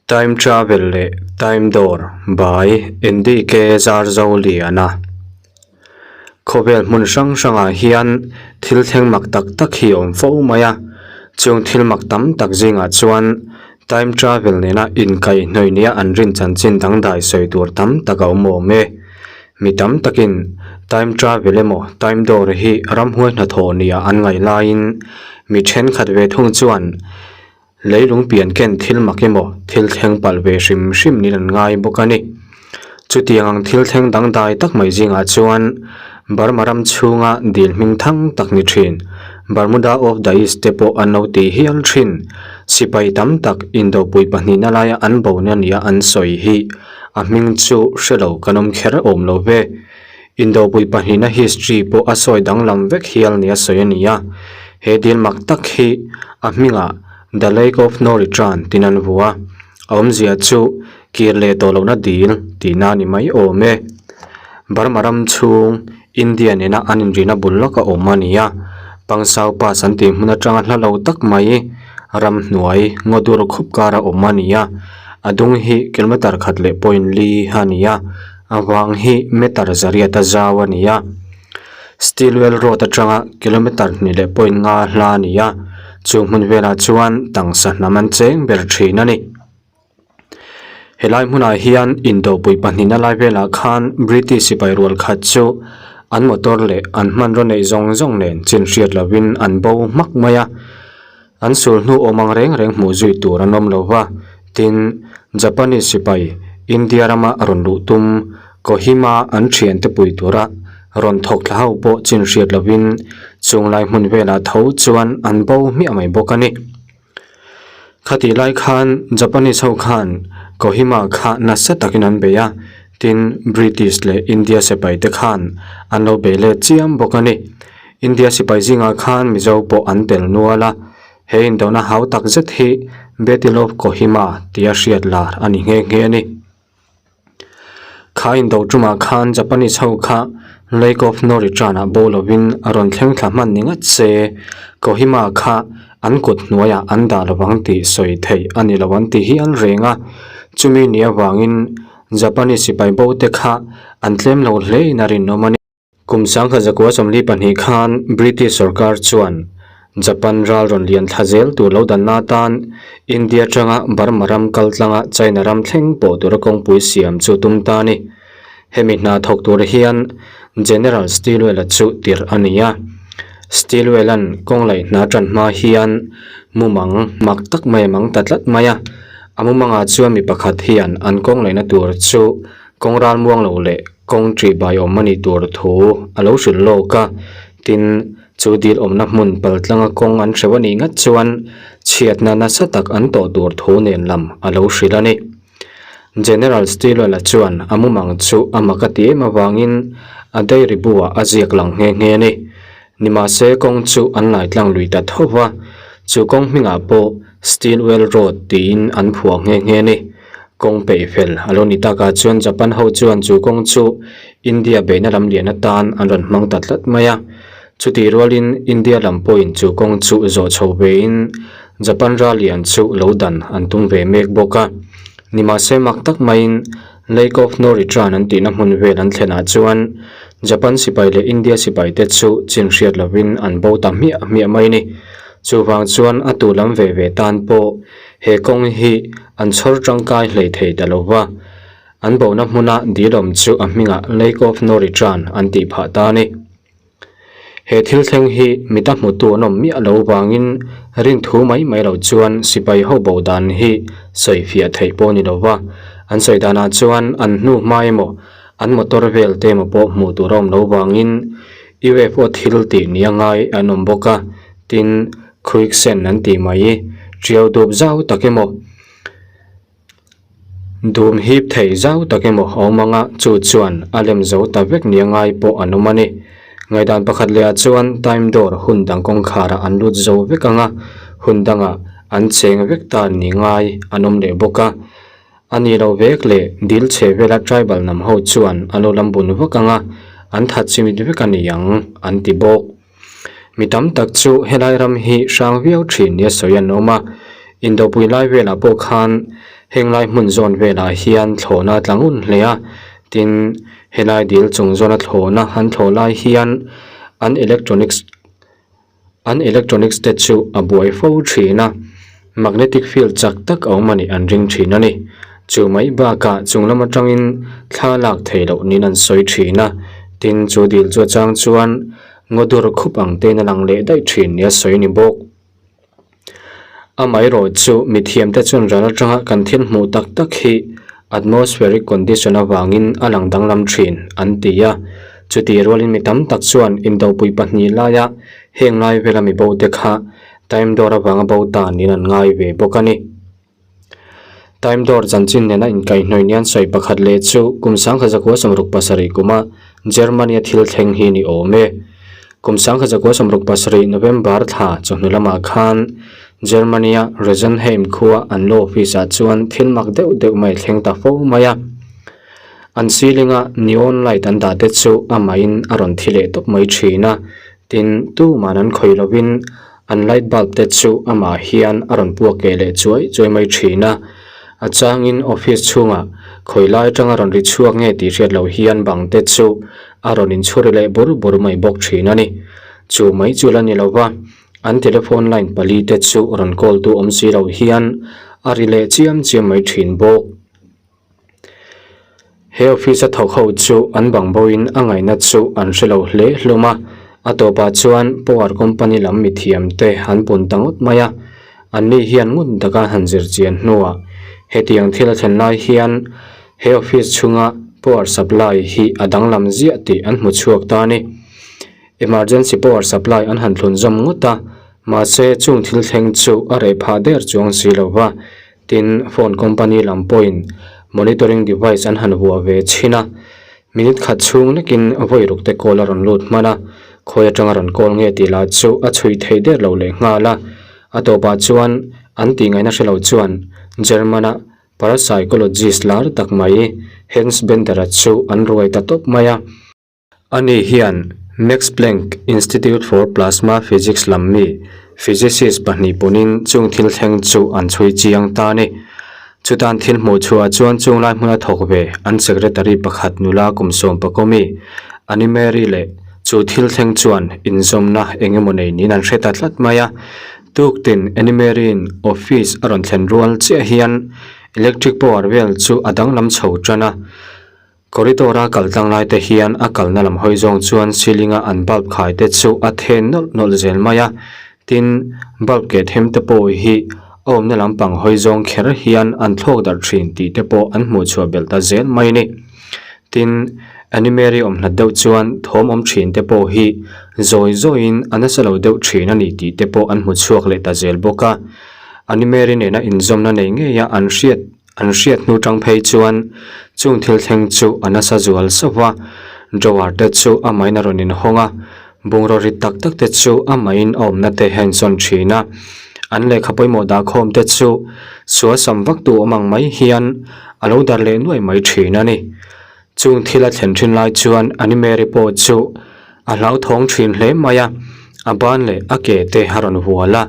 Time Travel leh Time Door by NDK Zarzoliana Khawvel hmun hrang hrangah hian thil thleng mak tak tak hi a awm fo mai a, chung thil mak tam tak zingah chuan Time Travel nena inkaihhnawih nia an rin chanchin dangdai sawi tur tam tak a awm awm e. Mi tam takin Time Travel emaw Time Door hi ramhuai hnathawh nia an ngaih laiin mi thenkhat ve thung chuan Leilung pian ken thil mak emaw thil thleng palh ve hrim hrim niin an ngai bawk a ni. Chutiang ang thil thleng dangdai tak mai zingah chuan Burma ram chhunga dil hming thang tak ni thin Bermuda of the East te pawh an lo ti hial thin. Sipai tam tak indopui pahnihna laia an bona nia an sawi hi a hming chu hre lo kan awm kher awm lo ve. Indopui pahnihna history pawh a sawi danglam vek hial nia sawi a ni a, he dil mak tak hi a hmingah The Lake of No Return tiin an vu a, a awmzia chu kir leh tawh lohna dil tihna a ni mai awm e. Burma ram chhung India nena an inrina bul lawk a awm a ni a, Pangsau Pass an tih hmun atanga hla lo tak mai ramhnuai ngaw dur khup kara awm a ni a, a dung hi kilometer khat leh point li a ni a. A vang hi meter zariat a zau a ni a, Stilwell Road atanga kilometer hnih leh point nga hla a ni a, chu hmun velah chuan tangsa hnam an cheng ber thin a ni. Helai hmunah hian indopui pahnihna lai velah khan British sipai rual khat chu an motor leh an hmanraw neih zawng zawng nen chin hriat lovin an bo hmak mai a, An sul hnu awm ang reng reng hmuh zui tur an awm lo va, tin, Japanese sipai India rama rawn luh tum Kohima an thiante pui tura rawn thawk thla ho pawh chin hriat lovin chunglai hmun velah tho chuan an bo hmiah mai bawk a ni. Khatih lai khan Japanese ho khan Kohima kha nasa takin an bei a, tin, British leh India sipai te khan an lo bei let chiam bawk a ni. India sipai zingah khan Mizo pawh an tel nual a, he indona hau tak zet hi Battle of Kohima tia hriat lar a ni nghe nghe a ni. Kha indo tumah khan Japanese ho kha Lake of No Return ah bo lovin a rawn thleng thla hman ni ngat se, Kohima kha an kut hnuaiah an dah lovang tih sawi theih a ni lo an ti hial reng a, chumi ni avangin Japanese sipai bo te kha an tlem lo hle in a rinawm a ni. Kum sangha zakua 42 khan British sorkar chuan Japan ral rawn lian thla zel tur lo danna atan India atanga Burma ram kal tlanga China ram thleng pawh tura kawngpui siam chu tum ta a ni. Hemi hna thawk tur hian General Stilwell-a chu tirh a ni a. Stilwell-a'n kawng laih hna tan hma hian mumang mak tak mai a mang ta tlat mai a. A mumangah chuan mi pakhat hian an kawng laihna tur chu Kawng ral muang lo leh kawng ṭih bai awm a nih tur thu a lo hrilh lawk a, tin, chu dil awmna hmun paltlanga kawng an hreuh a nih ngat chuan chhiatna nasa tak an tawh tur thu nen lam a lo hrilh a ni. General Stilwell-a chuan a mumang chu a mak a ti em avangin a diary bu-ah a ziak lang nghe nghe a ni. Nimahse kawng chu an lai tlang lui ta tho va, chu kawng hmingah pawh Stilwell Road tiin an phuah nghe nghe a ni. Kawng peih fel a lo ni takah chuan Japan ho chuan chu kawng chu India beihna lam lian atan an rawn hmang ta tlat mai a. Chutih rualin India lam pawhin chu kawng chu zawh chho vein Japan ral lian chu lo dan an tum ve mek bawk a. Nimahse mak tak maiin Lake of No Return an tihna hmun vel an thlenah chuan Japan sipai leh India sipai te chu chin hriat lovin an bo ta hmiah hmiah mai a ni. Chuvang chuan a tu lam ve ve tan pawh He kawng hi an chhawr tangkai hlei thei ta lo va, an bohna hmuna dil awm chu a hmingah Lake of No Return an tih phah ta a ni. He thil thleng hi mita hmutu an awm miah lo vangin rinthu mai mai lo chuan sipai ho bo dan hi sawi fiah theih pawh a ni lo va, an sawi danah chuan an hnu hma emaw an motor vel te emaw pawh hmuh tur a awm lo vangin UFO thil tih nia ngai an awm bawk a, tin, Quicksand an tih mai, tiau dup zau tak emaw, dum hip thei zau tak emaw a awm ang a, chu chuan a lem zo ta vek nia ngai pawh an awm a ni. Ngaihdan pakhat lehah chuan time door hun dang kawngkharah an lut zo vek ang a, hun dangah an cheng vek ta ni ngai an awm leh bawk a. A ni lo vek leh dil chhe vela tribal hnam ho chuan an lo lam bun vak ang a, an that chimit vek a ni ang an ti bawk. Mi tam tak chu helai ram hi hrang viau thin nia sawi an awm a, Indopui lai velah pawh khan Heng lai hmun zawn velah hian thlawhna a tla ngun hle a, tin helai dil chung zawna thlawhna an thlawh lai hian an electronics an electronics te chu a buai fo thin a, magnetic field chak tak a awm a nih an ring thin a ni. Chu mai bakah chung lam atangin thla lak theih loh niin an sawi thin a, tin chu dil chu achang chuan ngaw dur khup ang tein a lang leh daih thin nia sawi a ni bawk. Amaherawh chu mithiamte chuan ral atanga kan thil hmuh tak tak hi atmospheric condition avangin a lang danglam thin an ti a. Chutih rualin mi tam tak chuan indopui pahnih laia heng lai vela mi bo te kha time door avanga bo ta niin an ngai ve bawk a ni. Time door chanchin nena inkaihhnawih nian sawi pakhat leh chu kum 1967 kuma Germany-a thil thleng hi ni awm e. Kum 1967 November thla chawhnu lamah khan Germany-a Rosenheim khua an law office-ah chuan thil mak deuh deuh mai thleng ta fo mai a. An ceiling-a neon light an dah te chu amahin a rawn thi leh tawp mai thin a, tin tuman an khawih lovin An light bulb te chu amah hian a rawn puak keh leh chuai chuai mai thin a, a changin office chhungah khawi lai atanga rawn ri chhuak nge tih hriat loh hian bang te chu a rawn inchhuri leh bur bur mai bawk thin a ni. Chu mai chu la ni lo va, an telephone line pali te chu rawn call tu awm si lo hian a ri leh chiam chiam mai thin bawk. He office a thawk ho chu an bang bo in a ngaihna chu an hre lo hle hlawm a, a tawpah chuan power company lam mithiam te an pun ta ngawt mai a, an ni hian ngun taka han zir chian hnuah hetiang thil a thlen lai hian he office chhunga power supply hi a danglam ziah tih an hmu chhuak ta a ni. Emergency power supply an han thlun zawm ngawt a, mahse chung thil thleng chu a reh phah der chuang si lo va. Tin, phone company lam pawhin monitoring device an han vuah ve chhin a, minute khat chhung lekin vawi ruk te call a rawn lut hman a, khawi atanga rawn call nge tih lah chu a chhui theih der lo leh nghal a. A tawpah chuan an tih ngaihna hre lo chuan German-a parapsychologist lar tak mai Hans Bender-a chu an ruai ta tawp mai a. Ani hian Max Planck Institute for Plasma Physics lam mi physicist pahnih punin chung thil thleng chu an chhui chiang ta a ni. Chutan thil hmuh chhuah chuan chung lai hmuna thawk ve an secretary pakhat nula kum sawm pakawmi Annie Mary leh chu thil thleng chuan inzawmna eng emaw nei niin an hre ta tlat mai a. Tuktin Annie Mary-in office a rawn thlen rual chiah hian electric power vel chu a danglam chho tan a. Corridor a kal tlang lai te hian a kalna lam hawi zawng chuan ceiling a an bulb khai te chu a then nawlh nawlh zel mai a, tin bulb keh them te pawh hi a awmna lampang hawi zawng kher hian an thlawk darh thin tih te pawh an hmuh chhuah belh ta zel mai a ni. Tin, Animary awm hlat deuh chuan thawm awm thin te pawh hi zawi zawiin a nasa lo deuh thin a ni tih te pawh an hmu chhuak leh ta zel bawk a, Animary nena inzawmna nei ngeia an hriat An hriat hnu tang phei chuan chung thil thleng chu a nasa zual sauh a, drawer te chu a main a rawn inhawng a, bungraw rit tak tak te chu a main a awmna te a insawn thin a. An lehkha pawimawh dah khawm te chu sual sam vak tu awm ang mai hian a lo dar leh nuai mai thin a ni. Chung thil a thlen thin lai chuan Animary pawh chu a hlauthawng thin hle mai a, a ban leh a ke te a rawn hual a,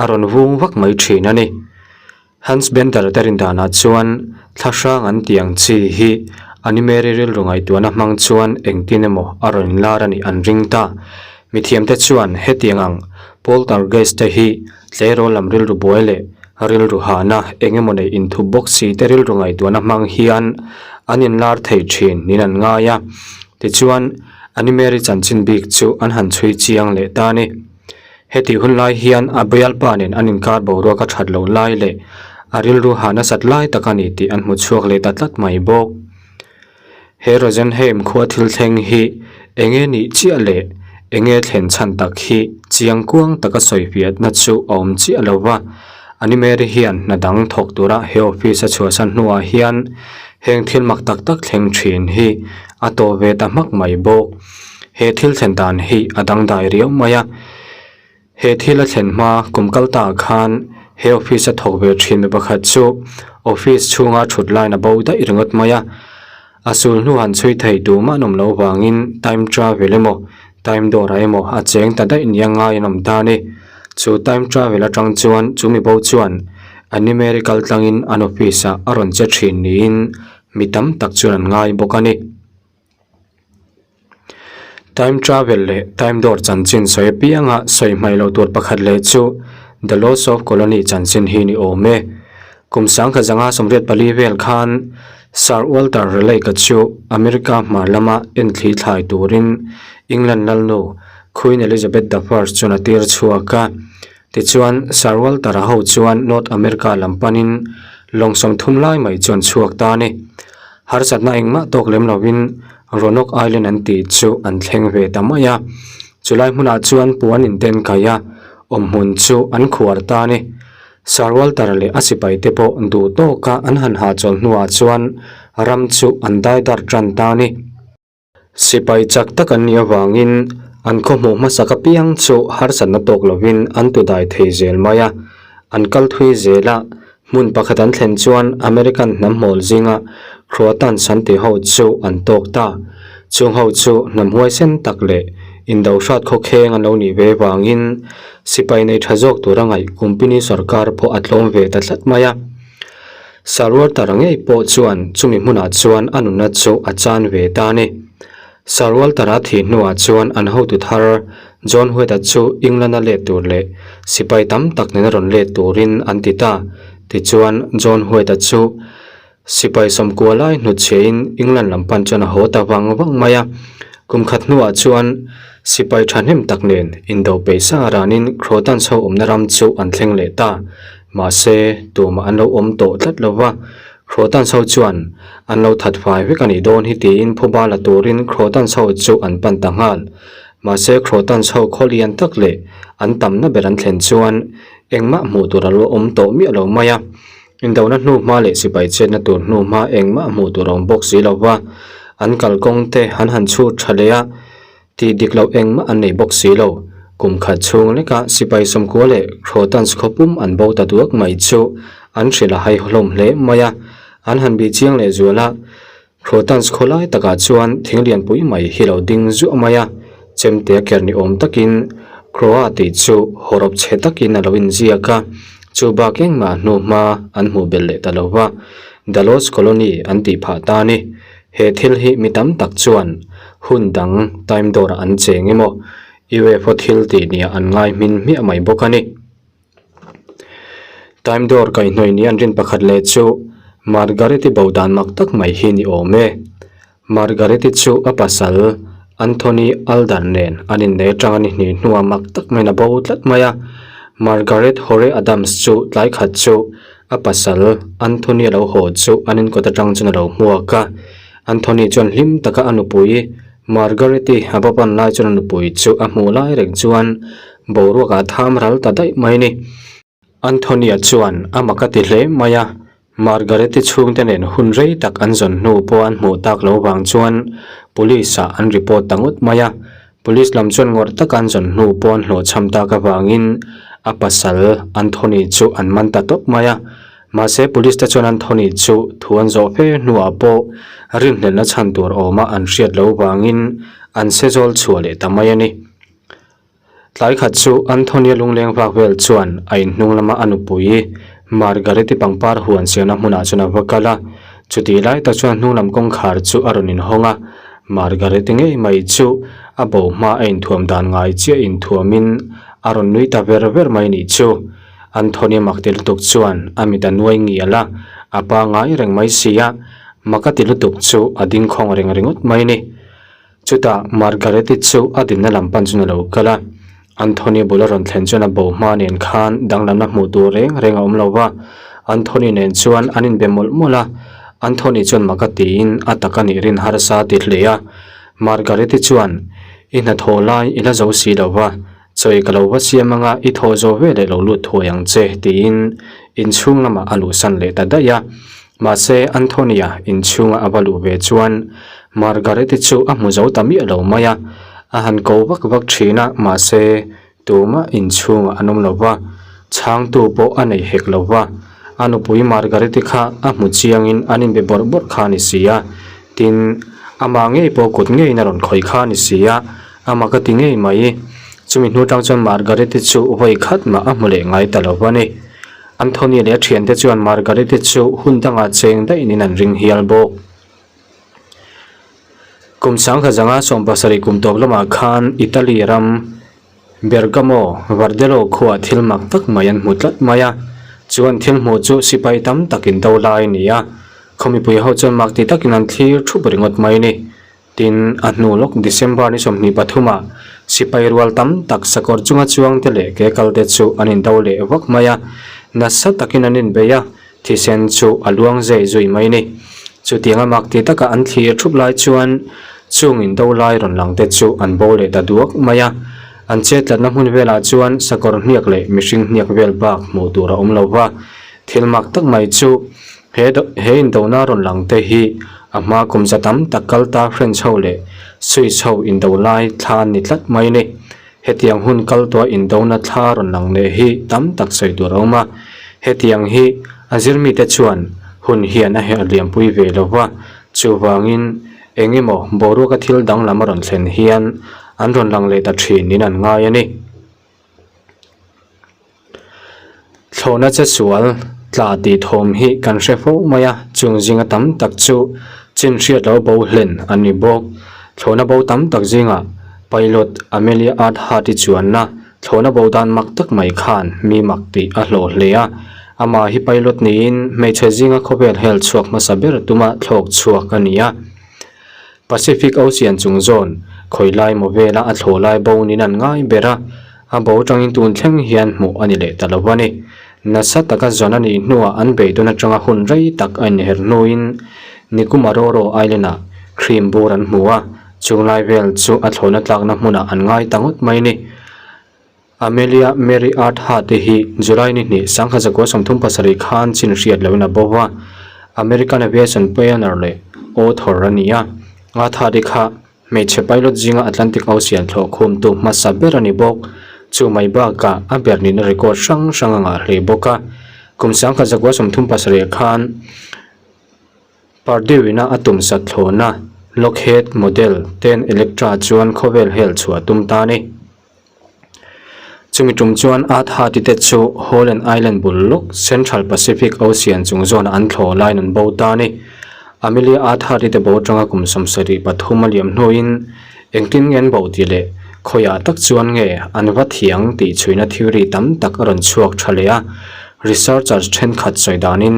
a rawn vung vak mai thin a ni. Hans Bender te rindanah chuan thla hrang an tih ang chi hi Animary rilru ngaihtuahna hmang chuan engtin emaw a rawn inlar a nih an ring ta. Mithiamte chuan hetiang ang poltergeist te hi tleirawl lam rilru buai leh rilru hahna eng emaw nei inthup bawk si te rilru ngaihtuahna hmang hian an inlar thei thin niin an ngai a. Tichuan, Animary chanchin bik chu an han chhui chiang leh ta a ni. Hetih hun lai hian a bialpa nen an inkar boruak a that loh lai leh a rilru ha nasat lai tak a ni tih an hmu chhuak leh ta tlat mai bawk. He Rosenheim khua thil thleng hi eng nge nih chiah leh eng nge thlen chhan tak hi chiang kuang taka sawi fiahna chu a awm chiah lo va, Animary hian hna dang thawk tura he office a chhuahsan hnuah hian heng thil mak tak tak thleng thin hi a tawh ve ta hmak mai bawk. He thil thlen dan hi a dangdai riau mai a, he thil a thlen hma kum kal ta khan he office a thawk ve thin mi pakhat chu office chhunga thut line a bo daih ringawt mai a, a sul hnu han chhui thei tumah an awm loh vangin time travel emaw time door ah emaw a cheng ta daih nia ngai an awm ta a ni. Chu time travel atang chuan chu mi bo chuan. Animary kal tlangin an office ah a rawn che thin niin mi tam tak chuan an ngai bawk a ni. Time travel leh time door chanchin sawi apianga sawi hmaih loh tur pakhat leh chu The Lost of Colony chanchin hi ni awm e. Kum 1984 vel khan Sir Walter Raleigh-a chu America hmar lama enthli thlai turin England lalnu Queen Elizabeth the First chuan a tir chhuak a. Tichuan, Sir Walter-a ho chuan North America lam panin lawng 30 lai mai chuan chhuak ta a ni. Harsatna engmah tawk lem lovin Roanoke Island an tih chu an thleng ve ta mai a. Chulai hmunah chuan puan inten kai a, awmhmun chu an khuar ta a ni. Sir Walter-a leh a sipaite pawh duh tawka an han hahchawl hnuah chuan ram chu an dai darh tan ta a ni. Sipai chak tak an nih avangin an khaw hmuh hmasak apiang chu harsatna tawk lovin an tu dai thei zel mai a. An kal thui zel a, hmun pakhat an thlen chuan American hnam hmawl zinga Croatans an tih ho chu an tawk ta. Chung ho chu hnam huaisen tak leh indo hrat khawkheng an lo nih ve vangin sipai nei tha zawk tura ngaih kumpini sorkar pawh a tlawm ve ta tlat mai a. Sarwalter ngei pawh chuan chumi hmunah chuan a nunna chu a chan ve ta a ni. Sarwalter-a thih hnuah chuan an hotu thar John White-a chu England-a let tur leh sipai tam tak nena rawn let turin an ti ta. Tichuan, John White-a chu sipai 90 lai hnutchhiahin England lam pan chuan a haw ta vang vang mai a. Kum khat hnuah chuan sipai thahnem tak nen indo peisa ranin Croatans ho awmna ram chu an thleng leh ta. Mahse, tumah an lo awm tawh tlat lo va, Croatans ho chuan an lo that fai vek a nih dawn hi tiin phuba la turin Croatans ho chu an pan ta nghal. Mahse, Croatans ho khaw lian tak leh an tamna ber an thlen chuan engmah hmuh tur a lo awm tawh miah lo mai a. Indona hnuhma leh sipai chetna tur hnuhma engmah hmuh tur a awm bawk si lo va, an kalkawng te an han chhut tha leh a. Tih dik loh engmah an nei bawk si lo. Kum khat chhung lekah sipai 90 leh Croatans khaw pum an bo ta duak mai chu an hrilh a hai hlawm hle mai a. An han bih chiang leh zual a, Croatans khaw lai takah chuan thing lianpui mai hi lo ding zuah mai a, chemte a ker ni awm takin Croa tih chu hawrawp chhe takin a lo inziak a, chu bak engmah hnuhma an hmuh belh leh ta lo va, The Lost Colony an tih phah ta a ni. He thil hi mi tam tak chuan hun dang time door ah an cheng emaw UFO thil tih nia an ngai hmin hmiah mai bawk a ni. Time door kaihhnawih ni an rin pakhat leh chu Margaret-i bo dan mak tak mai hi ni awm e. Margaret-i chu a pasal Anthony Alder nen an innei atanga ni hnih hnuah mak tak maiin a bo tlat mai a. Margaret Hore Adams chu tlai khat chu A pasal, Anthony a lo haw chu an inkawt atang chuan a lo hmuak a. Anthony chuan hlim taka a nupui, Margaret-i a va pan lai chuan a nupui chu a hmuh lai reng chuan boruakah a tham ral ta daih mai a ni. Anthony-a chuan a mak a ti hle mai a, Margaret-i chhungte nen hun rei tak an zawn hnu pawh an hmuh tak lo vang chuan Police-ah an report ta ngawt mai a. Police lam chuan ngawrh taka an zawn hnu pawh an hlawhchham tak avangin a pasal Anthony chu an man ta tawp mai a. Mahse police te chuan Anthony chu thu an zawh fe hnuah pawh rinhlelhna chhan tur awma an hriat loh vangin an sezawl chhuah leh ta mai a ni. Tlai khat chu Anthony-a lungleng vak vel chuan a inhnung lama a nupui Margaret-i pangpar huan siamna hmunah chuan a va kal a. Chutih lai tak chuan hnung lam kawngkhar chu a rawn inhawng a. Margaret-i ngei mai chu a bo hma a inthuam dan ngai chiah inthuamin a rawn nui ta ver ver mai nih chu. Anthony mak ti lutuk chuan a mit a nuai ngial a, a pangai reng mai si a, mak a ti lutuk chu a ding khawng reng ringawt mai ni. Chutah Margaret-i chu a dinna lam pan chuan a lo kal a, Anthony bul a rawn thlen chuan a bo hma nen khan danglamna hmuh tur reng reng a awm lo va, Anthony nen chuan an inbe mawlh mawlh a, Anthony chuan mak a tiin a tak a nih rin harsa a ti hle a, Margaret-i chuan, I hnathawh lai i la zo si lo va, chawi ka lo va siam anga i thawh zawh veleh lo lut thuai ang che tiin inchhung lamah a luhsan leh ta daih a. Mahse, Anthony-a inchhunga a va luh ve chuan Margaret-i chu a hmu zo ta miah lo mai a, a han ko vak vak thin a, mahse, tumah inchhungah an awm lo va, chhangtu pawh a nei hek lo va. A nupui Margaret-i kha a hmu chiangin an inbe bawrh bawrh kha a ni si a, tin, amah ngei pawh kut ngeiin a rawn khawih kha a ni si a, a mak a ti ngei mai. Chumi hnu tang chuan Margaret-i chu vawi khat mah a hmu leh ngai ta lo va ni. Anthony leh a thiante chuan Margarete chu hun dangah cheng daihnin an ring hial bawk. Kum sangkhat zanga 70 kum tawp lamah khan Italy ram Bergamo, Vardello khuaah thil mak tak mai an hmu tlat mai a. Chu an thil hmuh chu sipai tam tak indo lai a ni a. Khaw mipui ho chuan mak ti takin an thlir thup ringawt mai a ni. Tin, a hnu lawk December ni 23 ah sipai rual tam tak sakawr chunga chuang te leh ke kal te chu an indo leh vak mai a. Nasa takin an inbei a, thisen chu a luang zei zui mai a ni. Chutianga mak ti taka an thlir thup lai chuan chung indo lai rawn lang te chu an bo leh ta duak mai a. An chetlatna hmun velah chuan sakawr hniak leh mihring hniak vel bak hmuh tur a awm lo va. Thil mak tak mai chu He he indona rawn lang te hi a hma kum za tam tak kal ta French ho leh Swiss ho indo lai thla an ni tlat mai a ni. Hetiang hun kal tawha indona thla rawn lang leh hi tam tak sawi tur a awm a. Hetiang hi a zirmite chuan hun hian a herh liampui ve lo va, chuvangin eng emaw boruaka thil danglam a rawn thlen hian an rawn lang leh ta thin in an ngai a ni. Thlawhna che sual tla tih thawm hi kan hre fo mai a, chung zinga tam tak chu chin hriat lo bo hlen an ni bawk. Thlawhna bo tam tak zingah Pilot Amelia Earhart-i chuanna thlawhna bo dan mak tak mai khan mi mak tih a hlawh hle a. Amah hi pilot niin hmeichhe zinga khawvel hel chhuak hmasa ber tuma thlawk chhuak a ni a. Pacific Ocean chung zawn, khawi lai maw vela a thlawh lai bo niin an ngai ber a, a bo atangin tun thleng hian hmuh a ni leh ta lo a ni. Nasa taka zawn a nih hnuah an beidawn atanga hun rei tak a inher hnuin Nikumaroro Island-ah cream bur an hmu a, chung lai vel chu a thlawhna tlakna hmunah an ngai ta ngawt mai a ni. Amelia Mary Earhart te hi July ni hnih 1937 khan chin hriat loin a bo va, American aviation pioneer leh author a ni a. Earhart hi kha hmeichhe pilot zinga Atlantic Ocean thlawh khumtu hmasa ber a ni bawk. Chu mai bakah a ber nihna record hrang hrang a ngah hle bawk a. Kum 1937 khan Purdue-ina a tum sat thlawhna Lockheed Model 10 Electra chuan khawvel hel chhuah tum ta a ni. Chumi tum chuan Earhart te chu Holland Island bul lawk Central Pacific Ocean chung zawnah an thlawh laiin an bo ta a ni. Amelia Earhart te bo atanga kum 73 a liam hnuin engtin nge an bo tih leh khawiah tak chuan nge an va thiang tih chhuina theory tam tak a rawn chhuak tha leh a. Researchers thenkhat sawi danin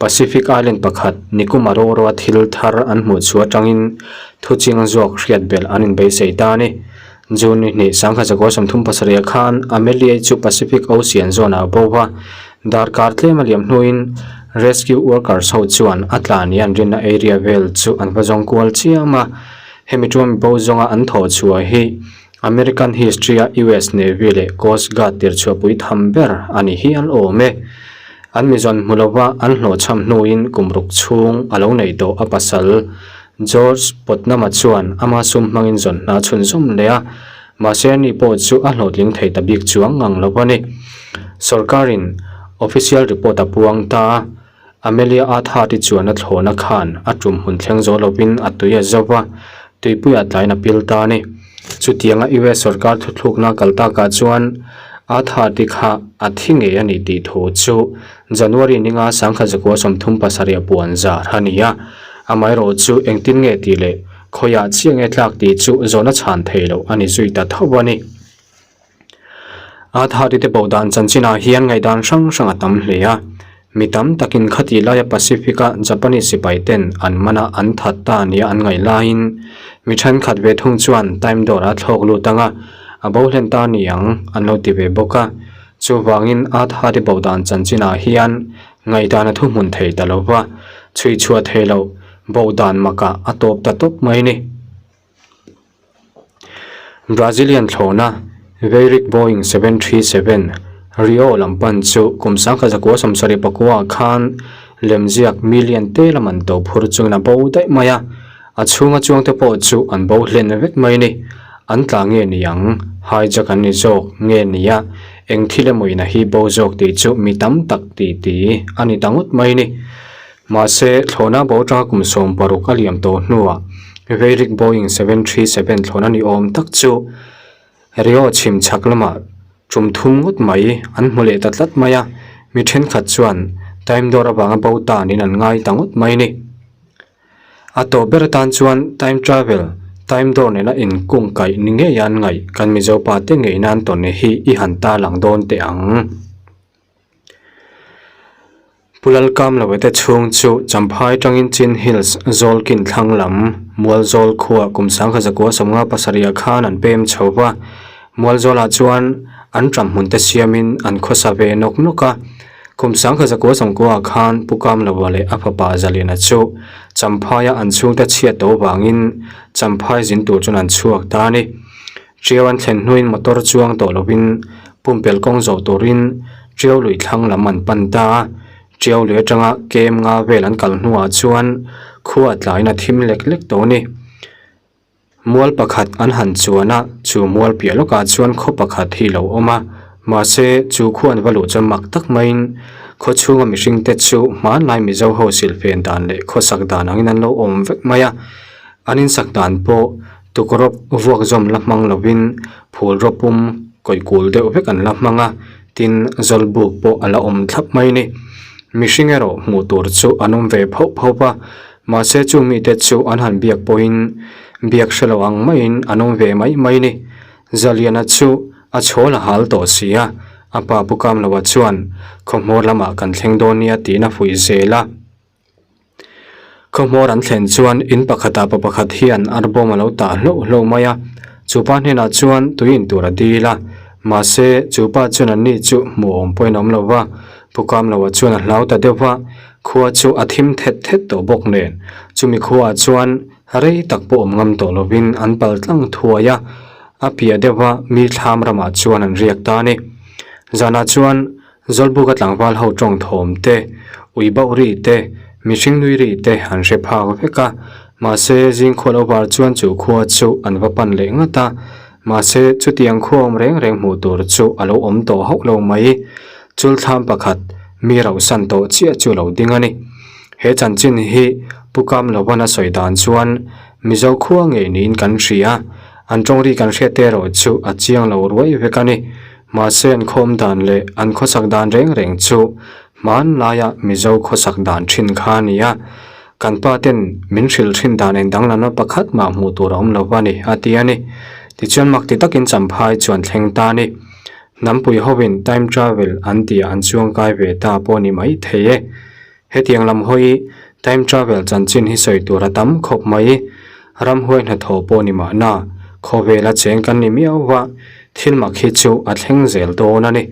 Pacific Island pakhat Nikumaroro-a thil thar an hmuh chhuah atangin thuching zawk hriat belh an inbeisei ta a ni. June ni hnih 1937 khan Amelia chu Pacific Ocean zawnah a bo va, darkar tlem a liam hnuin rescue workers ho chuan a tla nia an rinna area vel chu an va zawng kual chiam a. Hemi ṭuma mi bo zawnga an thawh chhuah hi American history-a US Navy leh Coast Guard tirchhuahpui tham ber a ni hial awm e. An mi zawn hmu lova an hlawhchham hnuin kum ruk chhung a lo neih tawh a pasal George Putnam-a chuan ama sum hmangin zawn hna chhunzawm leh a, mahse ani pawh chu a hlawhtling thei ta bik chuang ngang lo a ni. Sorkarin official report a puang ta a, Amelia Earhart-i chuan a thlawhna khan a tum hun thleng zawh lovin a tui a zo va, tuipuiah tlaiin a pil ta a ni. Chutianga US sorkar thuthlukna kal takah chuan Earhart-i kha a thi ngei a ni tih thu chu January ninga 1937 a puan zar a ni a, amaherawh chu engtin nge tih leh khawiah chiah nge tlak tih chu zawhna chhan thei loh a ni zui ta tho a ni. Aadhaar te bo dan chanchinah hian ngaihdan hrang hrang a tam hle a, mi tam takin khatih laia Pacific-a Japanese sipai ten an mana an that ta nia an ngaih laiin mi thenkhat ve thung chuan time door-a thlawk lut anga a bo hlen ta niang an lo ti ve bawk a. Chuvangin Aadhaar bo dan chanchinah hian ngaihdan a thuhmun thei ta lo va, chhui chhuah thei loh bo dan makah a tawp ta tawp mai a ni. Brazilian thlawhna Varig Boeing 737 Rio lam pan chu kum 1974 khan lemziak million te lam an to phur chungin a bo daih mai a, a chhunga chuangte pawh chu an bo hlen vek mai a ni. An tla nge ni ang? Hijack an ni zawk nge ni a? Eng thil emaw in a hi bo zawk tih chu mi tam tak tih ti a ni ta ngawt mai a ni. Mahse, thlawhna bo atanga kum 60 a liam tawh hnuah Varig Boeing 737 thlawhna ni awm tak chu Rio chhim chhak lamah tum thum ngawt mai an hmu leh ta tlat mai a. Mi thenkhat chuan time door avanga bo ta niin an ngai ta ngawt mai a ni. A tawp ber atan chuan time travel, time door nena inkung kaih ni ngei an ngaih kan Mizo pa te ngei nan tawn hi i han ta lang dawn teh ang. Pu Lalkamloe te chhung chu Champhai tangin Chin Hills Zawlkin thlang lam Mualzawl khua kum 1957 khan an pem chho va. Mualzawlah chuan an ṭam hmun te siamin an khawsa ve nawk nawk a. Kum 1999 khan Pu Kamloa leh a fapa Zaliana chu Champhaia an chhungte chhiat tawh vangin Champhai zin tur chuan an chhuak ta a ni. Ṭiau an thlen hnuin motor chuang tawh lovin pumpelh kawng zawh turin Ṭiau lui thlang lam an pan ta a. Ṭiau lui atanga kem nga vel an kal hnuah chuan khua tlaiin a thim lek lek tawh a ni. Mual pakhat an han chuan a, chu mual piah lawkah chuan khaw pakhat hi lo awm a. Mahse, chu khua an va luh chuan mak tak maiin khaw chhunga mihringte chu hmanlai Mizo ho silhfen dan leh khawsak dan angin an lo awm vek mai a. An insak dan pawh Tukrawp vuak zawm la hmang lovin phul rawpum kawih kul deuh vek an la hmang a, tin zawlbuk pawh a la awm thlap mai a ni. Mihring erawh hmuh tur chu an awm ve phauh phauh a, mahse chu mite chu an han biak pawhin biak hre lo ang maiin an awm ve mai mai a ni. Zaliana chu a chhawl a hal tawh si a, a pa Pu Kamloa chuan khawhmawr lamah kan thleng dawn nia tiin a fuih zel a. Khawhmawr an thlen chuan in pakhatah pa pakhat hian arbawm a lo tah hloh hloh mai a, chu pa hnenah chuan tui in tur a dil a, mahse chu pa chuan an ni chu hmuh awm pawhin a awm lo va, Pu Kamloa chuan a hlau ta deuh va, khua chu a thim thet thet tawh bawk nen, chumi khuaah chuan rei tak pawh awm ngam tawh lovin an pal tlang thuai a, a piah deuh va mi thlam ramah chuan an riak ta a ni. Zanah chuan Zawlbuka tlangval ho tawng thawm te, ui bauh ri te, mihring nui ri te an hre phak vek a, mahse zing khual over chuan chu khua chu an va pan leh ngat a, mahse chutiang khua awm reng reng hmuh tur chu a lo awm tawh hauh lo mai. Chulthlam pakhat mi rauhsan tawh chiah chu lo ding a ni. He chanchin hi Pu Kamlovan a sawi dan chuan Mizo khua ngei niin kan hria, an tawng ri kan hriat te erawh chu a chiang lo ruai vek a ni. Mahse an khawm dan leh an khawsak dan reng reng chu hmanlaia Mizo khawsak dan thin kha a ni a, kan pa ten min hrilh thin dan eng danglamna pakhat mah hmuh tur a awm lo va ni, a ti a ni. Tichuan mak ti takin Champhai chuan thleng ta a ni. Hnampui hovin time travel an tih ah an chuangkai ve ta pawh a ni mai thei e. Hetiang lam hawi time travel chanchin hi sawi tur a tam khawp mai. Ramhuai hnathawh pawh ni mahna, khawvela cheng kan ni miau va, thil mak hi chu a thleng zel dawn a ni.